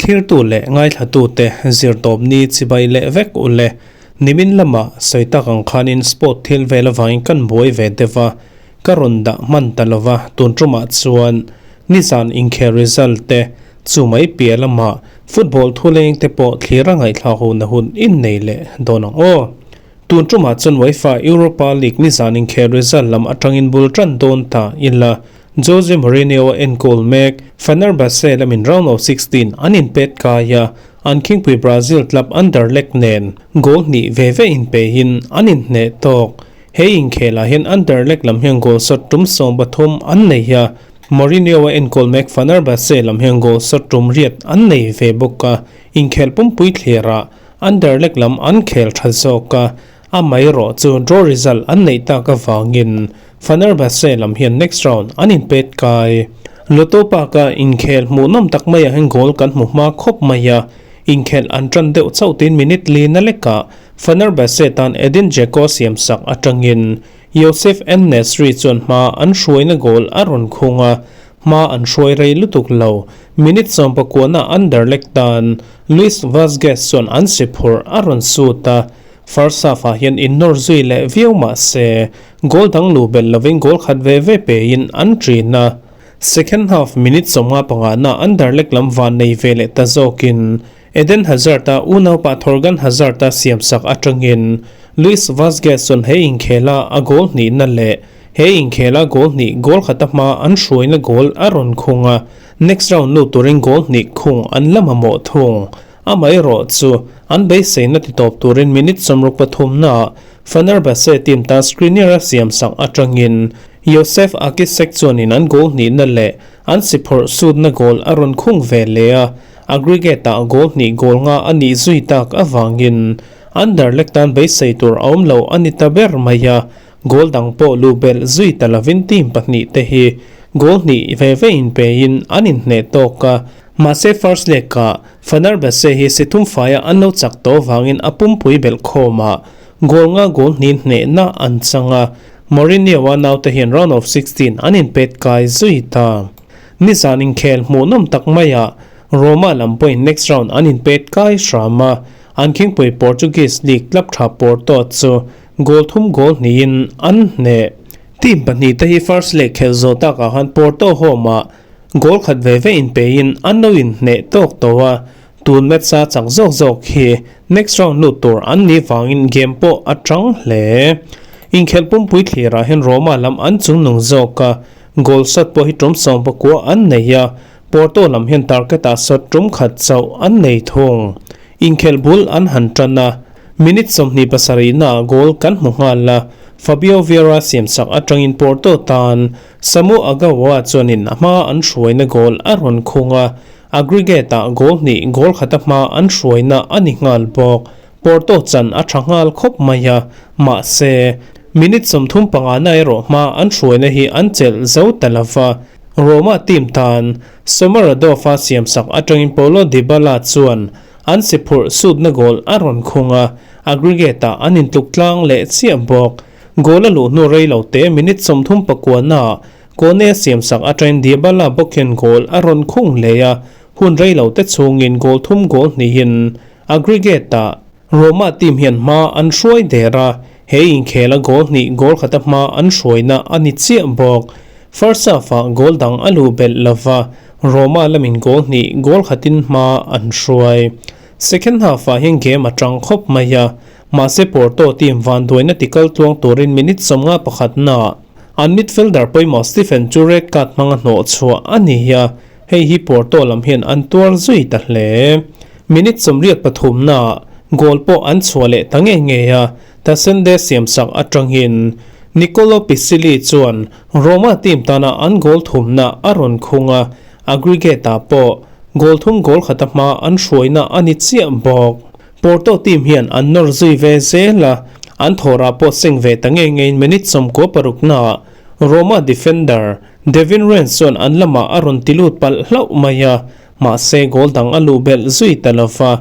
Thlirtu leh ngaithlatute zirtawpni chibai leh vek u le. Nimin lama sawi tak ang khanin sport thil vel avangin kan buai ve deuh a, ka rawn dah hman ta lova tun tumah chuan nizan inkhel result te chu mai piah lama football thuleng te pawh thlir a ngaihthlak huna hun innei leh dawn ang aw. Tun tumah chuan UEFA Europa League nizan inkhel result lam atangin bul tan dawn ta ila. Jose Mourinho a enkawl mek. Fenerbahce lamin round of 16 an inpet kai a, an khingpui Brazil club Anderlecht nen goal hnih ve ve inpeihin an inhneh tawk. He inkhelah hian Anderlecht lam hian goal shot tum 13 an nei a, Mourinho a enkawl mek Fenerbahce lam hian goal shot tum riat an nei ve bawk a, inkhel pumpui thlirah Anderlecht lam an khel tha zawk a, Amaherawh chu draw result an neih tak avangin Fenerbahce lam hian next round an inpet kai. Lotto Park-a inkhel hmuhnawm tak maiah hian goal kan hmu hma khawp mai a, inkhel an tan deuh chauh tiin minute li na lekah Fenerbahce tan Edin Dzeko siamsak atangin Youssef En-Nesyri chuan hma an hruaina goal a rawn khung a, hma an hruai rei lutuk lo. Minute 19-ah Anderlecht tan Luis Vazquez chuan an si phurh a rawn sut a, First half-ah hian innawr zui leh viau mah se, goal dang luh belh lovin goal khat ve ve pein an ṭin a. Second half minute 55-na Anderlecht lam van nei ve leh ta zawkin Eden Hazard-a unaupa Thorgan Hazard-a siamsak aṭangin Luis Vazquez chuan he inkhela a goal hnihna leh he inkhela goal hnih goal khata hma an hruaina goal a rawn khung a, next round lut turin goal hnih khung an la mamawh thung. Amaherawh chu an beiseina ti tawp turin minute 63 naah Fenerbahce team tan Skriniar a siamsak atangin Youssef Akisek chuanin an goal hnihna leh an si phawrh sutna goal a rawn khung ve leh a, aggregate-ah goal hnih goal nga a nih zui tak avangin Anderlecht tan beisei tur a awm lo a ni ta ber mai a, goal dang pawh luh belh zui ta lovin team pahnih te hi goal hnih ve ve inpein an inhneh tawk a. Mahse first leg-ah Fenerbahce hi si thum faia an lo chak tawh vangin a pumpui belh khawmah goal nga goal hnih hnehna an chang a, Mourinho-a naute hian round of 16 an inpet kai zui ta. Nizan inkhel hmuhnawm tak maiah Roma lam pawhin next round an inpet kai hram a, an khingpui Portuguese League club tha Porto chu goal thum goal hnihin an hneh. Team pahnih te hi first leg khelh zawh takah khan Porto home-ah Goal khat ve ve inpeiin an lo inhneh tawk tawh a, tun match a chak zawk zawk hi next round lut tur an nih vangin game pawh a tang hle. Inkhelh pumpui thlirah hian Roma lam an chungnung zawk a, goal shot pawh hi tum 19 an nei a, Porto lam hian target ah shot tum khat chauh an nei thung. Inkhelh bul an han tan a, minute 27 naah goal kan hmu nghal a, Fabio Vieira siamsak atangin Porto tan Samu Agawa chuanin a hma an hruaina goal a rawn khung a, aggregate-ah goal hnih goal khata hma an hruaina a ni nghal bawk. Porto chan a tha nghal khawp mai a, mahse, minute 35 na erawh hma an hruaina hi an chelh zo ta lo va. Roma team tan Shomurodov-a siamsak atangin Paulo Dybala chuan an si phurh sutna goal a rawn khung a, aggregate-ah an intluk tlang leh chiah bawk. Goal a luh hnu rei lo te minute 39 naah Kone siamsak atangin Dybala bawk hian goal a rawn khung hle a, hun rei lo te chhungin goal thum goal hnihin aggregate-ah Roma team hian hma an hruai der a, he inkhela goal hnih goal khata hma an hruaina a ni chiah bawk. First half-ah goal dang a luh belh lova, Roma lamin goal hnih goal khatin hma an hruai. Second half-ah hian game a tang khawp mai a, Mahse Porto team vanduaina tikal tluang turin minute 51 naah an midfielder pawimawh Stephen chu red card hmanga hnawh chhuah a ni a, hei hi Porto lam hian an tuar zui ta hle. Minute 83 naah goal pawh an chhuah leh ta nge nge a, Tasende siamsak atangin Nicolo Pisilli chuan Roma team tana an goal thumna a rawn khung a, aggregate-ah pawh goal thum goal khata hma an hruaina a ni chiah bawk. Porto team hian an nawr zui ve zel a, an thawrah pawh seng ve ta nge ngeiin minute 96 naah Roma defender Devin Renz chuan an lamah a rawn ti lut palh hlauh mai a, mahse goal dang a luh belh zui ta lo va.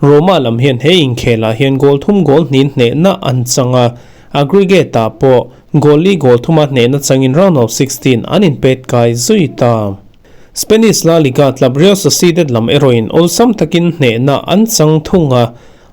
Roma lam hian he inkhelah hian goal thum goal hnih hnehna an chang a, aggregate-ah pawh goal li goal thuma hnehna changin round of 16 an inpet kai zui ta. Spanish La Liga club Real Sociedad lam erawhin awlsam takin hnehna an chang thung a,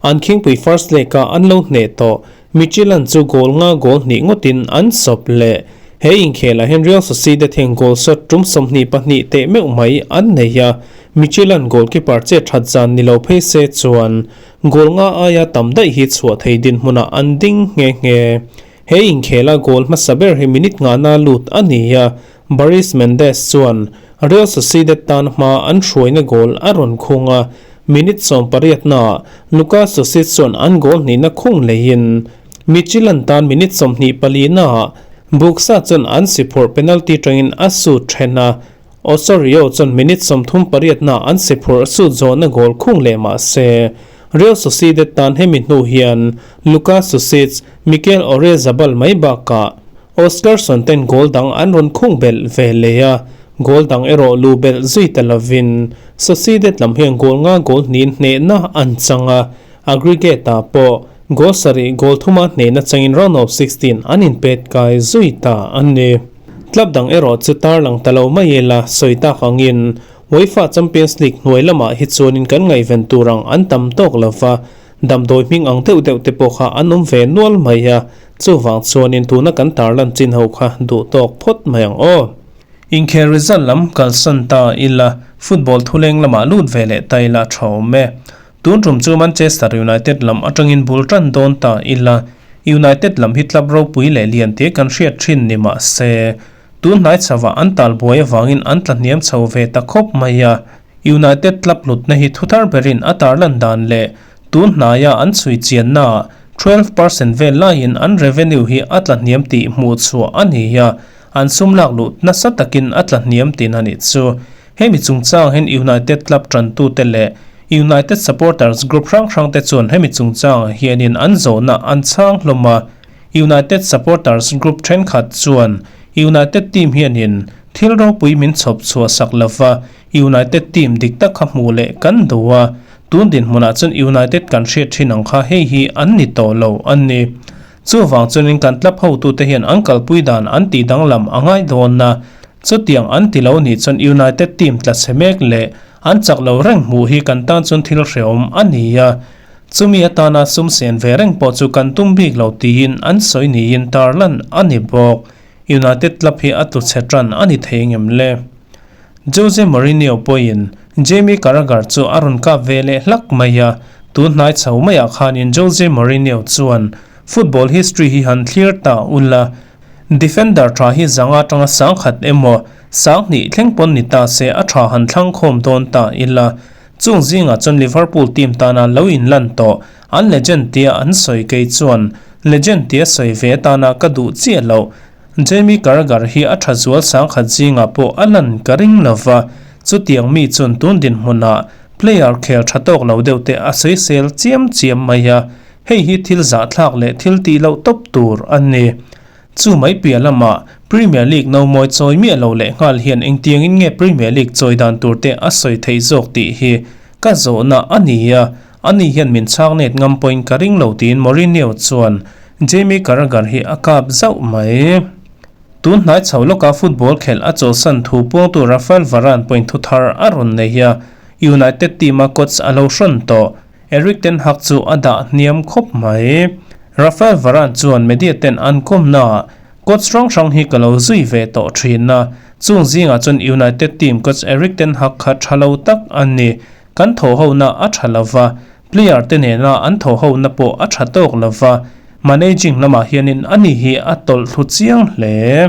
an khingpui first leg-a an lo hneh tawh. Midtjylland chu goal nga goal hnih ngawtin an sawp leh. He inkhelah hian Real Sociedad hian goal shot tum 22 teh meuh mai an nei a, Midtjylland goalkeeper che that zan ni lo phei se chuan goal nga aia tam daih hi chhuah thei dinhmunah an ding nghe nghe. He inkhela goal hmasa ber hi minute ngana lut a ni a, Baris Mendes chuan Real Sociedad tan hma an hruaina goal a rawn khung a, minute 18 naah Luka Sucic chuan an goal hnihna khung leiin Midtjylland tan minute 24 naah Buksa chuan an si phurh penalty tangin a sut then a, Osorio chuan minute 38 naah an si phurh sut zawhna goal khung leh mah se Real Sociedad tan hemi hnu hian Luka Sucic, Mikel Oyarzabal mai bakah Oskarsson ten goal dang an rawn khung belh ve leh a, goal dang erawh lu belh zui ta lovin Sociedad lam hian goal nga goal hnih hnehna an chang a, aggregate ah pawh goal sarih goal thuma hnehna changin round of 16 an inpet kai zui ta a ni. Club dang erawh chu tarlang ta lo mai ila sawi tak angin UEFA Champions League hnuai lamah hi chuanin kan ngaihven tur ang an tam tawk lova, damdawi hming ang deuh deuh te pawh kha an awm ve nual mai a, chuvang chuanin tuna kan tarlan chin ho kha duh tawk phawt mai ang aw. Inkhel result lam kalsan ta ila football thuleng lamah lut ve leh ta ila tha awm e. Tun tum chu Manchester United lam atangin bul tan dawn ta ila United lam hi club ropui leh lian te kan hriat thin ni mah se tun hnai chhoah an tal buai avangin an tla hniam chho ve ta khawp mai a. United club hlutna hi thuthar berin a tarlan dan leh tun hnaia an chhui chiannaah 12% vel laiin an revenue hi a tla hniam tih hmuh chhuah a ni a, an sum lak luh nasa takin a tla hniam tin a nih chu. Hemi chungchang hian United club tantute leh United supporters group hrang hrang te chuan hemi chungchang hianin an zawhna an chhang hlawm a. United supporters group thenkhat chuan United team hianin thil ropui min chhawp chhuah sak lova United team dik tak kha hmuh leh kan duh a, tun dinhmunah chuan United kan hriat thin ang kha hei hi an ni tawh lo a ni. Chuvang chuanin kan club hotute hian an kalpui dan an tih danglam a ngai dawn a, chutiang an ti lo nih chuan United team tla chhe mek leh an chak lo reng hmuh hi kan tan chuan thil hrehawm a ni a, chumi atana sum sen ve reng pawh chu kan tum bik lo tiin an sawi niin tarlan a ni bawk. United club hi a tlu chhe tan a ni thei ngem le. Jose Mourinho pawhin Jamie Carragher chu a rawn kap ve leh hlak mai a, tun hnai chho maiah khanin Jose Mourinho chuan football history hi han thlir ta ula, defender tha hi zanga atanga sangkhat emaw sanghnih thleng pawn ni ta se a tha han thlang khawm dawn ta ila, chung zingah chuan Liverpool team tana lo inlan tawh an legend tia an sawi kei chuan legend tia sawi ve atana ka duh chiah loh. Jamie Carragher hi a tha zual sangkhat zingah pawh a lan ka ring lova, chutiang mi chuan tun dinhmunah player khel tha tawk lo deuh te a sawisel chiam chiam mai a, hei hi thil zahthlak leh thil tih loh tawp tur a ni. Chu mai piah lamah Premier League no mawi chawi miah lo leh nghal hian engtiangin nge Premier League chawi dan tur te a sawi theih zawk tih hi ka zawhna a ni a, ani hian min chhang net ngam pawhin ka ring lo tiin Mourinho chuan Jamie Carragher hi a kap zauh mai. Tun hnai chho lawka football khelh a chawlhsan thu puangtu Raphael Varane point thu thar a rawn nei a, United team-a coach a lo hrawn tawh. Erik ten Hag chu a dah hniam khawp mai. Raphael Varane chuan media ten an kawmnaah coach hrang hrang hi ka lo zui ve tawh thin a, chung zingah chuan United team coach Erik ten Hag kha tha lo tak a ni. Kan thaw hona a tha lova, player te nena an thaw hona pawh a tha tawk lova, managing lamah hianin ani hi a tawlh thlu chiang hle.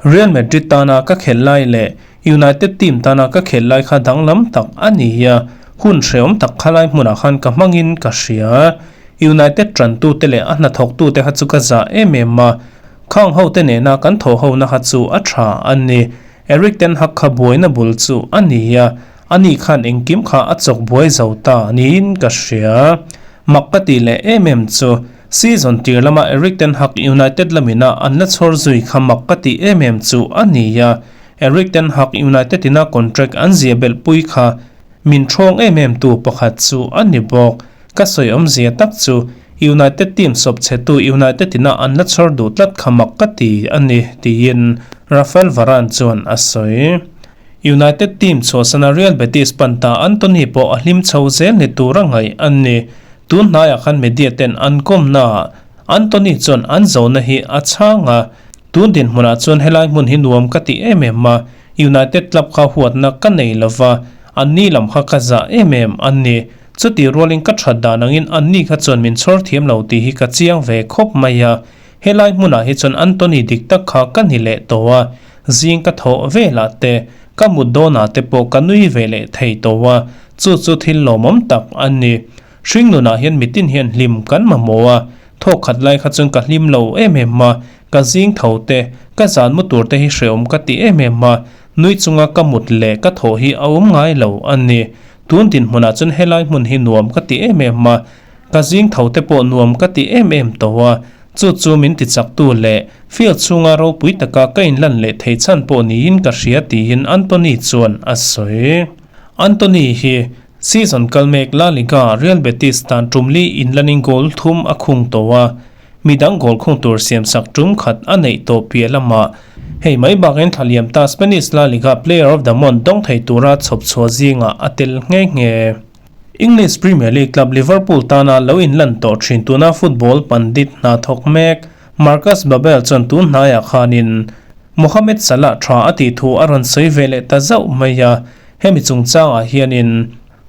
Real Madrid tana ka khelh lai leh United team tana ka khelh lai kha danglam tak a ni a, hun hrehawm tak khalai hmunah khan ka hmangin ka hria. United tantute leh a hnathawktute kha chu ka zah em em a, khang hote nena kan thaw hona kha chu a tha a ni. Erik ten Hag kha buaina bul chu a ni a, ani khan engkim kha a chawk buai zo ta niin ka hria. Mak ka tih leh em em chu season tir lama Erik ten Hag United lamina an la chhawr zui kha mak ka tih em em chu a ni a, Erik ten Hag United ina contract an zia belh pui kha min thawng em em tu pakhat chu a ni bawk. Ka sawi awmzia tak chu United team sawp chhetu United ina an la chhawr duh tlat kha mak ka ti a ni, tiin Raphael Varane chuan a sawi. United team chhuahsana Real Betis pan ta Antony pawh a hlim chho zel ni tura ngaih an ni. Tun hnaiah khan media ten an kawmnaah Antony chuan an zawhna hi a chhang a, Tun dinhmunah chuan helai hmun hi nuam ka ti em em a, United club kha huatna ka nei lova, anni lam kha ka zah em em an ni. Chutih rualin ka that dan angin anni kha chuan min chhawr thiam lo tih hi ka chiang ve khawp mai a. Helai hmunah hi chuan Antony dik tak kha ka ni leh tawh a, zing ka thawh velah te, ka mut dawnah te pawh ka nui ve leh thei tawh a, chu chu thil lawmawm tak a ni. Hring nunah hian mitin hian hlim kan mamawh a, thawk khat lai kha chuan ka hlim lo em em a, ka zing tho te, ka zan mu tur te hi hrehawm ka ti em em a, nui chunga ka mut leh ka thawh hi a awm ngai lo a ni. Tun dinhmunah chuan helai hmun hi nuam ka ti em em a, ka zing tho te pawh nuam ka ti em em tawh a, chu chu min ti chaktu leh field chhunga ropui taka ka inlan leh thei chhan pawh niin ka hria tiin Antony chuan a sawi. Antony hi Season kal mek La Liga Real Betis tan tum li inlanin goal thum a khung tawh a, midang goal khung tur siamsak tum khat a neih tawh piah lamah hei mai bakin thla liam ta Spanish La Liga Player of the Month dawng thei tura chhawp chhuah zingah a tel nghe nghe. English Premier League club Liverpool tana lo inlan tawh thin tuna football pandit hna thawk mek Marcus Babbel chuan tun hnaiah khanin Mohamed Salah tha a tih thu a rawn sawi ve leh ta zauh mai a. Hemi chungchangah hianin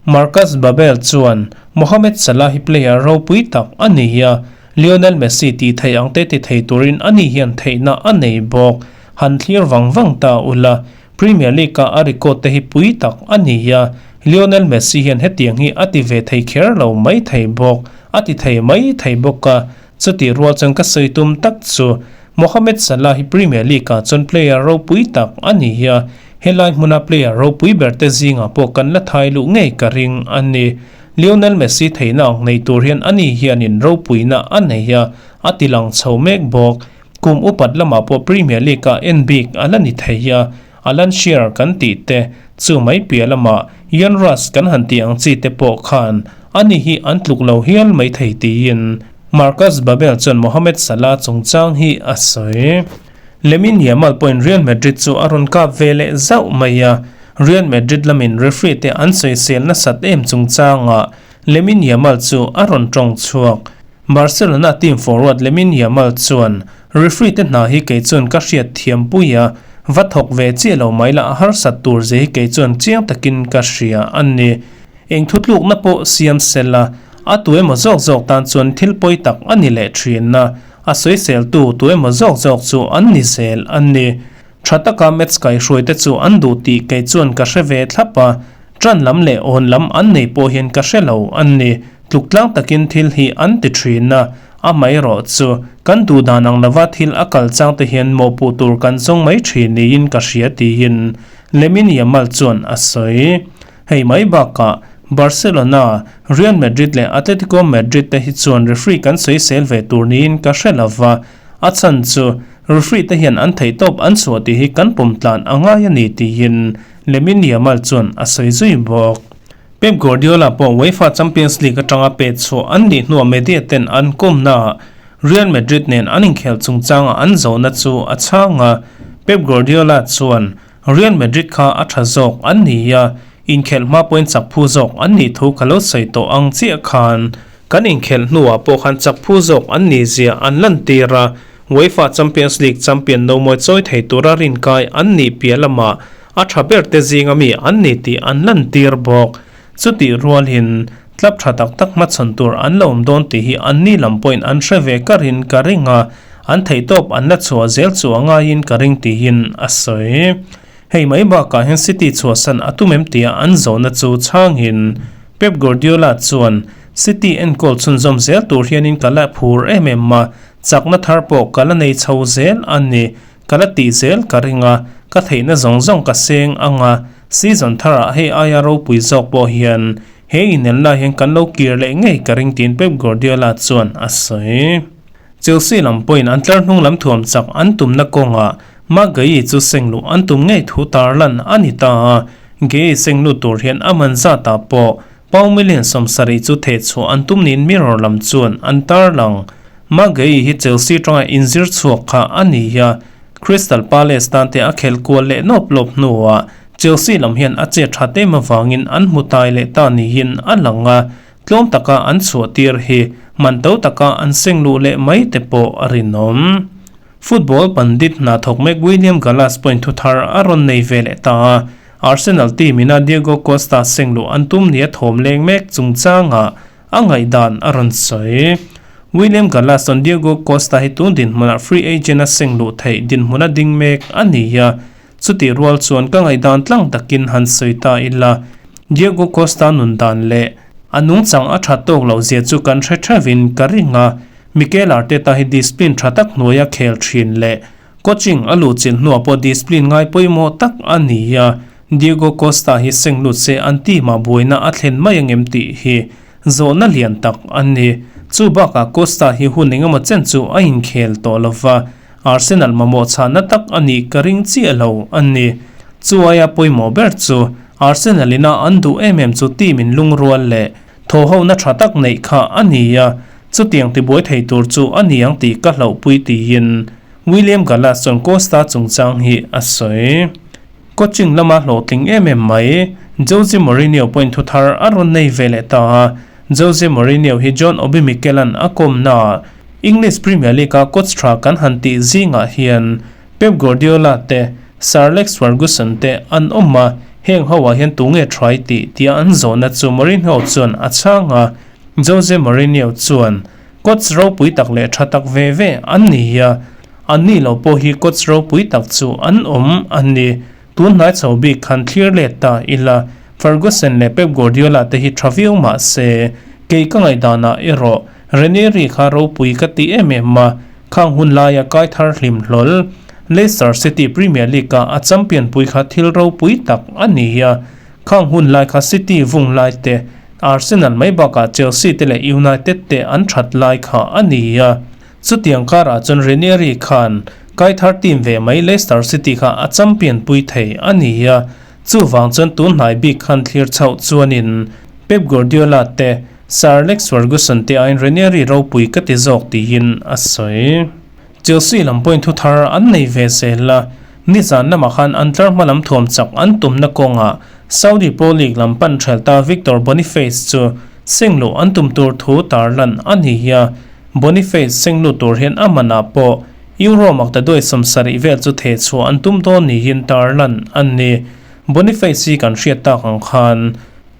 Marcus Babbel chuan Mohamed Salah hi player ropui tak a ni a, Lionel Messi tih theih ang te ti thei turin ani hian theihna a nei bawk. Han thlir vang vang ta ula, Premier League-a a record te hi pui tak a ni a, Lionel Messi hian hetiang hi a ti ve thei kher lo mai thei bawk, a ti thei mai thei bawk a, chutih rual chuan ka sawi tum tak chu Mohamed Salah hi Premier League-ah chuan player ropui tak a ni a, helai hmuna player ropui ber te zingah pawh kan la thai luh ngei ka ring a ni. Lionel Messi theihna ang nei tur hian ani hianin ropuina a nei a, a ti lang chho mek bawk. Kum upat lamah pawh Premier League-ah en bik a la ni thei a, Alan Shearer kan tih te, chu mai piah lamah Ian Rush kan han tih ang chi te pawh khan ani hi an tluk lo hial mai thei tiin Marcus Babbel chuan Mohamed Salah chungchang hi a sawi. Lamine Yamal pawhin Real Madrid chu a rawn kap ve leh zauh mai a, Real Madrid lamin referee te an sawisel nasat em chungchangah Lamine Yamal chu a rawn tawng chhuak. Barcelona team forward Lamine Yamal chuan, Referee te hna hi kei chuan ka hriat thiam pui a, va thawk ve chiah lo mai la a harsat tur ze hi kei chuan chiang takin ka hria a ni. Eng thutlukna pawh siam sel a, a tu emaw zawk zawk tan chuan thil pawi tak a ni leh thin a, a sawiseltu tu emaw zawk zawk chu an ni zel a ni. Tha taka match kaihruaite chu an duh tih kei chuan ka hre ve thlap a, tan lam leh awn lam an nei pawh hian ka hre lo a ni. Tluktlang takin thil hi an ti thin a, amaherawh chu kan duh dan ang lova thil a kal chang te hian mawhpuh tur kan zawng mai thin niin ka hria tiin Lamine Yamal chuan a sawi. Hei mai bakah Barcelona, Real Madrid leh Atletico Madrid te hi chuan referee kan sawisel ve tur niin ka hre lo va, a chhan chu referee te hian an theihtawp an chhuah tih hi kan pawm tlan a ngai a ni tiin Lamine Yamal chuan a sawi zui bawk. Pep Guardiola pawh UEFA Champions League atanga pet chhuah an nih hnuah media ten an kawmnaah Real Madrid nen an inkhel chungchanga an zawhna chu a chhang a, Pep Guardiola chuan Real Madrid kha a tha zawk an ni a, inkhelh hma pawhin chak phu zawk an nih thu ka lo sawi tawh ang chiah khan kan inkhelh hnuah pawh khan chak phu zawk an nih zia an lantir a, UEFA Champions League champion no mawi chawi thei tura rinkai an nih piah lamah a tha ber te zinga mi an ni tih an lantir bawk. Chutih rualin club tha tak tak hmachhawn tur an la awm dawn tih hi an ni lam pawhin an hre ve ka rin ka ring a, an theihtawp an la chhuah zel chu a ngaiin ka ring tiin a sawi. Hei mai bakah hian City chhuahsan a tum em tia an zawhna chu chhangin Pep Guardiola chuan City enkawl chhunzawm zel tur hianin ka la phur em em a, chakna thar pawh ka la nei chho zel a ni. Ka la tih zel ka ring a, ka theihna zawng zawng ka seng ang a, season tharah hei aia ropui zawk pawh hian he inelna hian kan lo kir leh ngei ka ring tiin Pep Guardiola chuan a sawi. Chelsea lam pawhin an tlar hnung lam thuam chak an tumna kawngah Marc Guehi chu seng luh an tum ngei thu tarlan a ni ta a, Guehi seng lut tur hian a man zatah pawh pound million 70 chu thehchhuah an tum niin Mirror lam chuan an tarlang. Maguire hi Chelsea tanga inzir chhuak kha a ni a, Crystal Palace tan te a khelh kual leh nawp lawp hnuah Chelsea lam hian a chet that em avangin an hmu tai leh ta niin a lang a, tlawm taka an chhuah tir hi man to taka an seng luh leh mai te pawh a rinawm. Football pandit hna thawk mek William Gallas pawhin thu thar a rawn nei ve leh ta a, Arsenal team ina Diego Costa seng luh an tum nia thawm leng mek chungchangah a ngaihdan a rawn sawi. William Gallas chuan Diego Costa hi tun dinhmunah free agent a seng luh theih dinhmuna ding mek a ni a, chutih rual chuan ka ngaihdan tlang takin han sawi ta ila, Diego Costa nun dan leh a nungchang a that tawk loh zia chu kan hre theuhin ka ring a, Mikel Arteta hi discipline tha tak hnuaia khel thin leh coaching a luh chilh hnuah pawh discipline ngai pawimawh tak a ni a, Diego Costa hi seng lut se an team ah buaina a thlen mai angem tih hi zawhna lian tak a ni. Chu bakah Costa hi hun engemaw chen chu a inkhel tawh lova, Arsenal mamawh chhahna tak a nih ka ring chiah lo a ni. Chu aia pawimawh ber chu Arsenal ina an duh em em chu team in lungrual leh Thawhhona tha tak neih kha a ni a, chutiang tibuai thei tur chu a ni ang tih ka hlauhpui tiin William Gallas chuan Costa chungchang hi a sawi. Coaching lama hlawhtling em em mai Jose Mourinho pawhin thu thar a rawn nei ve leh ta a, Jose Mourinho hi John Obi Mikel-a'n a kawmnaah English Premier League-a coach tha kan han tih zingah hian Pep Guardiola te, Sir Alex Ferguson te an awm a, heng ho ah hian tunge try tih tia an zawhna chu Mourinho chuan a chhang a, Jose Mourinho chuan, Coach ropui tak leh tha tak ve ve an ni a, an ni lo pawh hi coach ropui tak chu an awm a ni. Tun hnai chho bik khan thlir let ta ila, Ferguson leh Pep Guardiola te hi tha viau mah se, kei ka ngaihdanah erawh Ranieri kha ropui ka ti em em a, Khang hun laia kai thar hlim hlawl, Leicester City Premier League-a a champion pui kha thil ropui tak a ni a. Khang hun lai kha City vung lai te, Arsenal mai bakah Chelsea te leh United te an that lai kha a ni a. Chutiang karah chuan Ranieri khan kai thar team ve mai Leicester City kha a champion pui thei a ni a. Chuvang chuan tun hnai bik khan thlir chhoh chuanin Pep Guardiola te, Sir Alex Ferguson te aiin Ranieri ropui ka ti zawk tiin a sawi. Chelsea lam pawhin thu thar an nei ve zel a, nizan lamah khan an tlar hma lam thuam chak an tumna kawngah Saudi Pro League lam pan ṭhel ta Victor Boniface chu sengluh an tum tur thu tarlan a ni a, Boniface senglut tur hian a manah pawh Euro maktaduai 70 vel chu theh chhuah an tum dawn niin tarlan a ni. Boniface hi kan hriat tak ang khan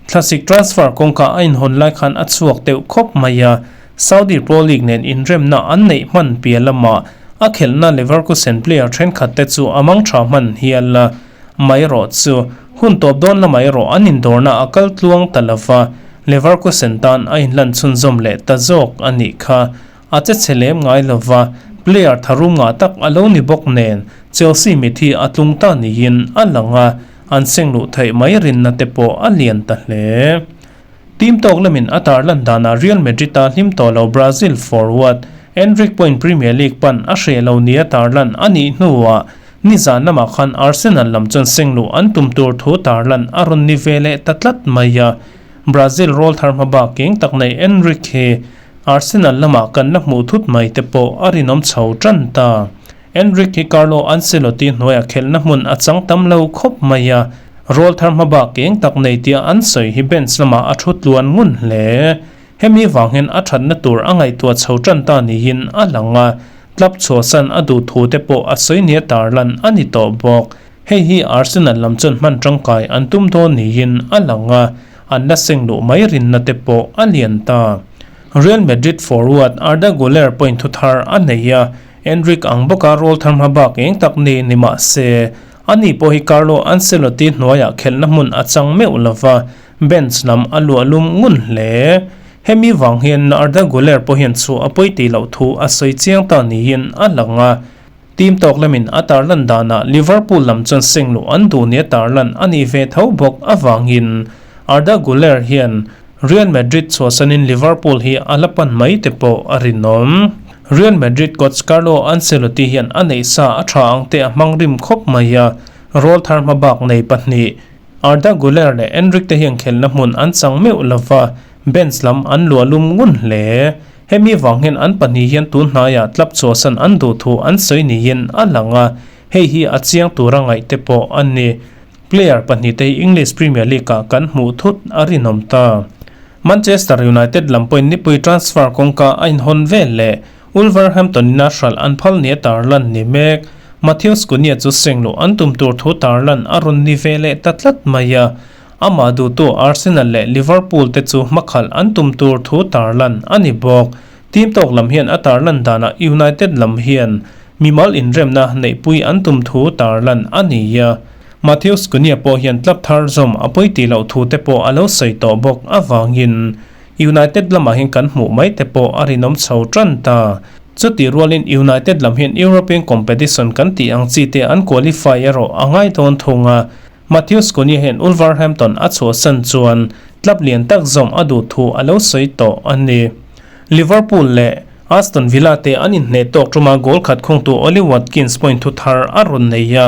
Thlasik transfer kawngka a inhawn lai khan a chhuak deuh khawp mai a, Saudi Pro League nen inremna an neih hman piah lamah a khelhna Leverkusen player thenkhat te chu a mang tha hman hial a. Mai erawh chu hun tawp dawn lamah erawh an indawrna a kal tluang ta lova, Leverkusen tan a inlan chhunzawm leh ta zawk a nih kha. A che chhe lem ngai lova, player tharum ngah tak a lo ni bawk nen Chelsea mit hi a tlung ta niin a lang a, an seng luh theih mai rinna te pawh a lian ta hle. Team tawk lamin a tarlan danah Real Madrid-a hlim tawh lo Brazil forward Endrick pawhin Premier League pan a hreh lo nia tarlan a nih hnuah nizan lamah khan Arsenal lam chuan seng luh an tum tur thu tarlan a rawn ni ve leh ta tlat mai a, Brazil rawl thar hma bak keng tak nei Endrick hi Arsenal lamah kan la hmuh thut mai te pawh a rinawm chho tan ta. Endrick hi Carlo Ancelotti hnuaiah khelhna hmun a chang tam lo khawp mai a, rawl thar hma bak eng tak nei tia an sawi hi bench lamah a thu tluan ngun hle. Hemi vang hian a thatna tur a ngaihtuah chho tan ta niin a lang a, club chhuahsan a duh thu te pawh a sawi nia tarlan a ni tawh bawk. Hei hi Arsenal lam chuan hman tangkai an tum dawn niin a lang a, an la seng luh mai rinna te pawh a lian ta. Real Madrid forward Arda Guler pawhin thu thar a nei a, Endrick ang bawka rawl thar hma bak eng tak ni ni mah se, ani pawh hi Carlo Ancelotti hnuaiah khelhna hmun a chang meuh lo va, bench lam a luah lum ngun hle. Hemi vang hian Arda Guler pawh hian chhuah a pawi tih loh thu a sawi chiang ta niin a lang a, Team tawk lamin a tarlan danah Liverpool lam chuan seng luh an duh nia tarlan a nih ve tho bawk avangin Arda Guler hian Real Madrid chhuahsanin Liverpool hi a la pan mai te pawh a rinawm. Real Madrid coach Carlo Ancelotti hian a neih sa a tha ang te a hmang rim khawp mai a, rawl thar hmabak nei pahnih Arda Guler leh Endrick te hian khelhna hmun an chang meuh lova, bench lam an luah lum ngun hle. Hemi vang hian an pahnih hian tun hnaiah club chhuahsan an duh thu an sawi niin a lang a, hei hi a chiang tura ngaih te pawh a ni. Player pahnihte hi English Premier League-ah kan hmuh thut a rinawm ta. Manchester United lam pawhin nipui transfer kawngka a inhawn vel leh Wolverhampton-in a hralh an phal nia tarlan ni mek. Matheus Cunha chu sengluh an tum tur thu tarlan a rawn ni ve leh ta tlat mai a. Amah duhtu Arsenal leh Liverpool te chu hmakhalh an tum tur thu tarlan a ni bawk. Team tawk lam hian a tarlan danah United lam hian mimal inremna neihpui an tum thu tarlan a ni a. Matheus Cunha pawh hian club thar zawm a pawi tih loh thu te pawh a lo sawi tawh bawk avangin United lamah hian kan hmuh mai te pawh a rinawm chho tan ta. Chutih rualin United lam hian European competition kan tih ang chi te an qualify erawh a ngai dawn thung a. Matheus Cunha hian Wolverhampton a chhuahsan chuan club lian tak zawm a duh thu a lo sawi tawh a ni. Liverpool leh Aston Villa te an inhneh tawk tuma goal khat khungtu Ollie Watkins pawhin thu thar a rawn nei a,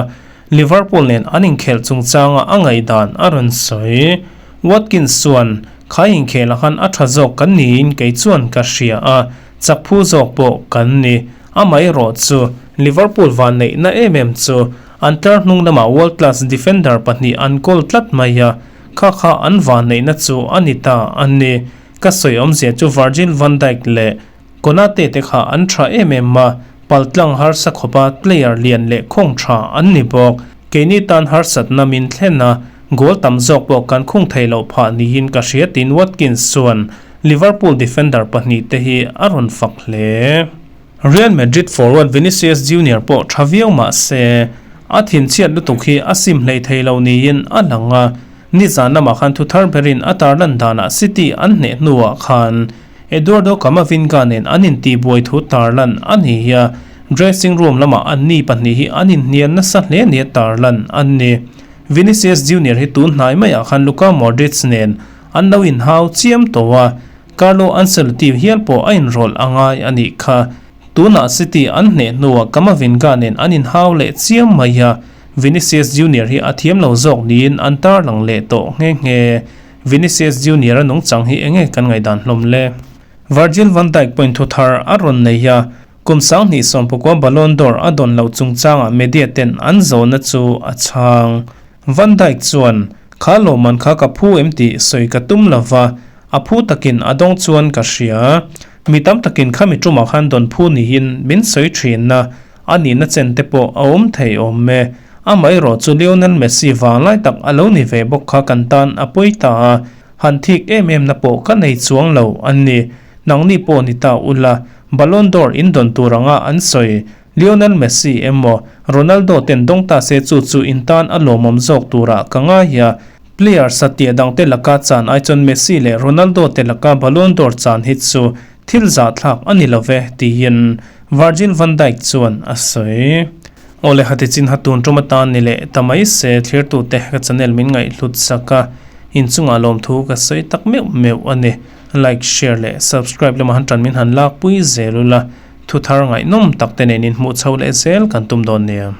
Liverpool nen an inkhelh chungchanga a ngaihdan a rawn sawi. Watkins chuan, Kha inkhelh khan a tha zawk kan niin kei chuan ka hria a, chak phu zawk pawh kan ni. Amaherawh chu, Liverpool vanneihna em em chu an tlar hnung lamah world class defender pahnih an kawl tlat mai a, kha kha an vanneihna chu a ni ta a ni. Ka sawi awmzia chu Virgil van Dijk leh Konate te kha an tha em em a, paltlang harsa khawpa player lian leh khawng tha an ni bawk. Keini tan harsatna min thlen a, goal tam zawk pawh kan khung thei loh phah niin ka hria tiin Watkins chuan Liverpool defender pahnih te hi a rawn fak hle. Real Madrid forward Vinicius Junior pawh tha viau mah se, a thinchhiat lutuk hi a sim hlei thei lo niin a lang a, nizan lamah khan thuthar berin a tarlan danah City an hneh hnuah khan Eduardo Camavinga nen an intihbuai thu tarlan a ni a, dressing room lamah anni pahnih hi an inhnial nasa hle nia tarlan an ni. Vinicius Junior hi tun hnai maiah khan Luka Modric nen an lo inhau chiam tawh a, Carlo Ancelotti hial pawh a inrawlh a ngai a nih kha. Tunah City an hneh hnuah Camavinga nen an inhau leh chiam mai a, Vinicius Junior hi a thiam lo zawk niin an tarlang leh tawh nghe nghe. Vinicius Junior a nungchang hi enge kan ngaihdan hlawm le? Virgil van Dijk pawhin thu thar a rawn nei a, kum 2019 Ballon d'Or a dawn loh chungchangah media ten an zawhna chu a chhang. Van Dijk chuan, Kha lawmman kha ka phu em tih sawi ka tum lo va, a phu takin a dawng chuan ka hria. Mi tam takin khami tumah khan dawn phu niin min sawi thin a, A nihna chen te pawh a awm thei awm e. Amaherawh chu Lionel Messi vang lai tak a lo ni ve bawk kha kan tan a pawi ta a, han thik em em na pawh ka nei chuang lo a ni. Nangni pawh ni ta ula, Ballon d'Or in dawn tur anga an sawi. Lionel Messi emaw Ronaldo ten dawng ta se chu chu in tan a lawmawm zawk turah ka ngai a. Player satliah dangte laka chan ai chuan Messi leh Ronaldo te laka Ballon d'Or chan hi chu thil zahthlak a ni lo ve tiin Virgil van Dijk chuan a sawi. Awle hati chin ha tun tum atan ni leh ta mai se thlirtute ka channel min ngaihhlut sak a, inchungah lawmthu ka sawi tak meuh meuh a ni. Like, share leh subscribe lamah han tan min han lakpui zel ula, thuthar ngaihnawm tak te nen inhmuh chho leh zel kan tum dawn nia.